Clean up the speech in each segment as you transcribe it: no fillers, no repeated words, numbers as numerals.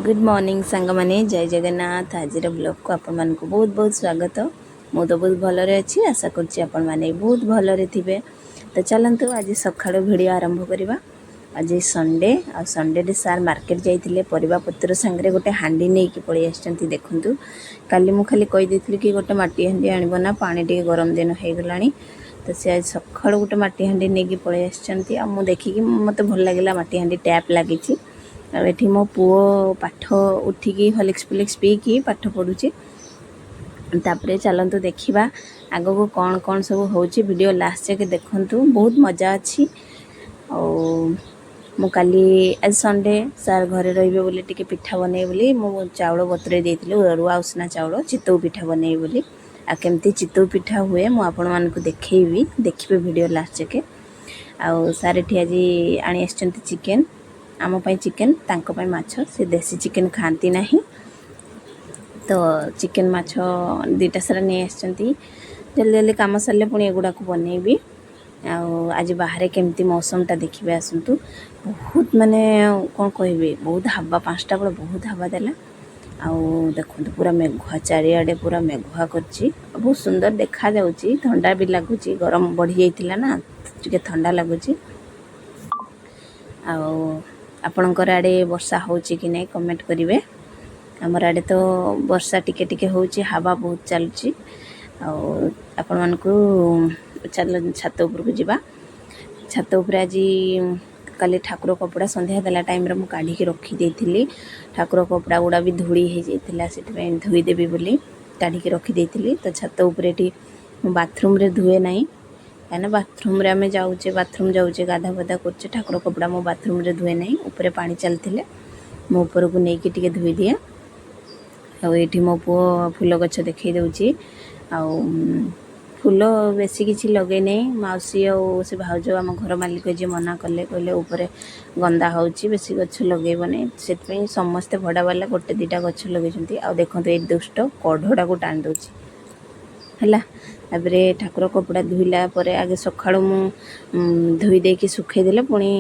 Good morning ସାଙ୍ଗମାନେ, ଜୟ ଜଗନ୍ନାଥ। ଆଜିର ବ୍ଲଗ୍କୁ ଆପଣମାନଙ୍କୁ ବହୁତ ବହୁତ ସ୍ୱାଗତ। ମୁଁ ତ ବହୁତ ଭଲରେ ଅଛି। ଆଶା କରୁଛି ଆପଣମାନେ ବହୁତ ଭଲରେ ଥିବେ। ତ ଚାଲନ୍ତୁ, ଆଜି ସକାଳୁ ଭିଡ଼ିଓ ଆରମ୍ଭ କରିବା। ଆଜି ସଣ୍ଡେ ଆଉ ସଣ୍ଡେରେ ସାର୍ ମାର୍କେଟ ଯାଇଥିଲେ। ପରିବା ପତ୍ର ସାଙ୍ଗରେ ଗୋଟେ ହାଣ୍ଡି ନେଇକି ପଳେଇ ଆସିଛନ୍ତି। ଦେଖନ୍ତୁ, କାଲି ମୁଁ ଖାଲି କହିଦେଇଥିଲି କି ଗୋଟେ ମାଟି ହାଣ୍ଡି ଆଣିବ ନା, ପାଣି ଟିକେ ଗରମ ଦିନ ହେଇଗଲାଣି। ତ ସେ ଆଜି ସକାଳୁ ଗୋଟେ ମାଟି ହାଣ୍ଡି ନେଇକି ପଳେଇ ଆସିଛନ୍ତି ଆଉ ମୁଁ ଦେଖିକି ମୋତେ ଭଲ ଲାଗିଲା। ମାଟି ହାଣ୍ଡି, ଟ୍ୟାପ୍ ଲାଗିଛି। ଆଉ ଏଠି ମୋ ପୁଅ ପାଠ ଉଠିକି ହର୍ଲିକ୍ସ ଫଲିକ୍ସ ପିଇକି ପାଠ ପଢ଼ୁଛି। ତାପରେ ଚାଲନ୍ତୁ ଦେଖିବା ଆଗକୁ କ'ଣ କ'ଣ ସବୁ ହେଉଛି। ଭିଡ଼ିଓ ଲାଷ୍ଟ ଯାକେ ଦେଖନ୍ତୁ, ବହୁତ ମଜା ଅଛି। ଆଉ ମୁଁ କାଲି, ଆଜି ସଣ୍ଡେ, ସାର୍ ଘରେ ରହିବେ ବୋଲି ଟିକେ ପିଠା ବନେଇବି ବୋଲି ମୁଁ ଚାଉଳ ବତୁରେଇ ଦେଇଥିଲି, ଅରୁଆ ଉଷୁନା ଚାଉଳ, ଚିତଉ ପିଠା ବନେଇବି ବୋଲି। ଆଉ କେମିତି ଚିତଉ ପିଠା ହୁଏ, ମୁଁ ଆପଣମାନଙ୍କୁ ଦେଖେଇବି। ଦେଖିବେ ଭିଡ଼ିଓ ଲାଷ୍ଟ ଯାକେ। ଆଉ ସାର୍ ଏଠି ଆଜି ଆଣି ଆସିଛନ୍ତି ଚିକେନ୍। ଆମ ପାଇଁ ଚିକେନ୍, ତାଙ୍କ ପାଇଁ ମାଛ। ସେ ଦେଶୀ ଚିକେନ୍ ଖାଆନ୍ତି ନାହିଁ, ତ ଚିକେନ୍ ମାଛ ଦୁଇଟା ସାରା ନେଇ ଆସିଛନ୍ତି। ଜଲ୍ଦି ଜଲ୍ଦି କାମ ସରିଲେ ପୁଣି ଏଗୁଡ଼ାକୁ ବନେଇବି। ଆଉ ଆଜି ବାହାରେ କେମିତି ମୌସମଟା ଦେଖିବେ ଆସନ୍ତୁ। ବହୁତ ମାନେ କ'ଣ କହିବି, ବହୁତ ହାବା। 5ଟା ବେଳେ ବହୁତ ହାବା ଦେଲା। ଆଉ ଦେଖନ୍ତୁ, ପୁରା ମେଘୁଆ, ଚାରିଆଡ଼େ ପୁରା ମେଘୁଆ କରିଛି ଆଉ ବହୁତ ସୁନ୍ଦର ଦେଖାଯାଉଛି। ଥଣ୍ଡା ବି ଲାଗୁଛି। ଗରମ ବଢ଼ିଯାଇଥିଲା ନା, ଟିକେ ଥଣ୍ଡା ଲାଗୁଛି। ଆଉ ଆପଣଙ୍କର ଆଡ଼େ ବର୍ଷା ହେଉଛି କି ନାହିଁ, କମେଣ୍ଟ କରିବେ। ଆମର ଆଡ଼େ ତ ବର୍ଷା ଟିକେ ଟିକେ ହେଉଛି, ହାବା ବହୁତ ଚାଲୁଛି। ଆଉ ଆପଣମାନଙ୍କୁ, ଚାଲ ଛାତ ଉପରକୁ ଯିବା। ଛାତ ଉପରେ ଆଜି କାଲି ଠାକୁର କପଡ଼ା ସନ୍ଧ୍ୟା ଦେଲା ଟାଇମ୍ରେ ମୁଁ କାଢ଼ିକି ରଖିଦେଇଥିଲି। ଠାକୁର କପଡ଼ା ଗୁଡ଼ା ବି ଧୂଳି ହେଇଯାଇଥିଲା, ସେଥିପାଇଁ ଧୋଇଦେବି ବୋଲି କାଢ଼ିକି ରଖିଦେଇଥିଲି। ତ ଛାତ ଉପରେ ଏଠି ମୁଁ ବାଥରୁମ୍ରେ ଧୁଏ ନାହିଁ, କାହିଁକିନା ବାଥରୁମ୍ରେ ଆମେ ଯାଉଛେ, ବାଥରୁମ୍ ଯାଉଛେ, ଗାଧା ପାଧା କରୁଛେ। ଠାକୁର କପଡ଼ା ମୁଁ ବାଥରୁମ୍ରେ ଧୁଏ ନାହିଁ। ଉପରେ ପାଣି ଚାଲିଥିଲେ ମୁଁ ଉପରକୁ ନେଇକି ଟିକେ ଧୋଇଦିଏ। ଆଉ ଏଇଠି ମୋ ପୁଅ ଫୁଲ ଗଛ ଦେଖେଇ ଦେଉଛି। ଆଉ ଫୁଲ ବେଶୀ କିଛି ଲଗେଇ ନାହିଁ। ମାଉସୀ ଆଉ ସେ ଭାଉଜ, ଆମ ଘର ମାଲିକ ଯିଏ, ମନା କଲେ। କହିଲେ ଉପରେ ଗନ୍ଦା ହେଉଛି, ବେଶୀ ଗଛ ଲଗେଇବନି। ସେଥିପାଇଁ ସମସ୍ତେ ଭଡ଼ାବାଲା ଗୋଟେ ଦୁଇଟା ଗଛ ଲଗେଇଛନ୍ତି। ଆଉ ଦେଖନ୍ତୁ, ଏଇ ଦୁଷ୍ଟ କଢ଼ଟାକୁ ଟାଣି ଦେଉଛି। ହେଲା, ତାପରେ ଠାକୁର କପଡ଼ା ଧୋଇଲା ପରେ ଆଗେ ସକାଳୁ ମୁଁ ଧୋଇ ଦେଇକି ଶୁଖେଇ ଦେଲେ ପୁଣି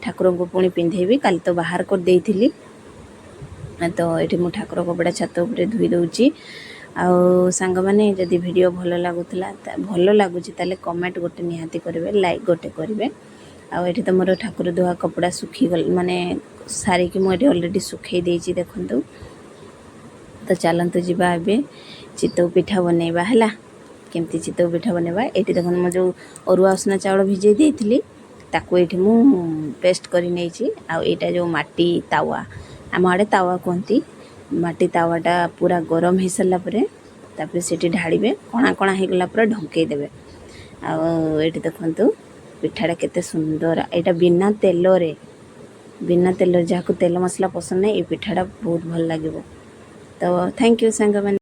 ଠାକୁରଙ୍କୁ ପୁଣି ପିନ୍ଧେଇବି। କାଲି ତ ବାହାର କରିଦେଇଥିଲି। ତ ଏଠି ମୁଁ ଠାକୁର କପଡ଼ା ଛାତ ଉପରେ ଧୋଇ ଦେଉଛି। ଆଉ ସାଙ୍ଗମାନେ, ଯଦି ଭିଡ଼ିଓ ଭଲ ଲାଗୁଥିଲା, ଭଲ ଲାଗୁଛି, ତାହେଲେ କମେଣ୍ଟ ଗୋଟେ ନିହାତି କରିବେ, ଲାଇକ୍ ଗୋଟେ କରିବେ। ଆଉ ଏଠି ତ ମୋର ଠାକୁର ଧୁଆ କପଡ଼ା ଶୁଖିଗଲା, ମାନେ ସାରିକି ମୁଁ ଏଠି ଅଲରେଡ଼ି ଶୁଖେଇ ଦେଇଛି, ଦେଖନ୍ତୁ। ତ ଚାଲନ୍ତୁ ଯିବା, ଏବେ ଚିତଉ ପିଠା ବନେଇବା। ହେଲା, କେମିତି ଚିତଉ ପିଠା ବନେଇବା। ଏଇଠି ଦେଖନ୍ତୁ, ମୁଁ ଯେଉଁ ଅରୁଆ ଉଷୁନା ଚାଉଳ ଭିଜେଇ ଦେଇଥିଲି, ତାକୁ ଏଇଠି ମୁଁ ପେଷ୍ଟ କରି ନେଇଛି। ଆଉ ଏଇଟା ଯେଉଁ ମାଟି ତାୱା, ଆମ ଆଡ଼େ ତାୱା କୁହନ୍ତି, ମାଟି ତାୱାଟା ପୁରା ଗରମ ହେଇସାରିଲା ପରେ ତାପରେ ସେଠି ଢାଳିବେ। କଣା କଣା ହେଇଗଲା ପରେ ଢଙ୍କେଇ ଦେବେ। ଆଉ ଏଇଠି ଦେଖନ୍ତୁ, ପିଠାଟା କେତେ ସୁନ୍ଦର। ଏଇଟା ବିନା ତେଲରେ, ବିନା ତେଲରେ। ଯାହାକୁ ତେଲ ମସଲା ପସନ୍ଦ ନାହିଁ, ଏ ପିଠାଟା ବହୁତ ଭଲ ଲାଗିବ। ତ thank you ସାଙ୍ଗମାନେ।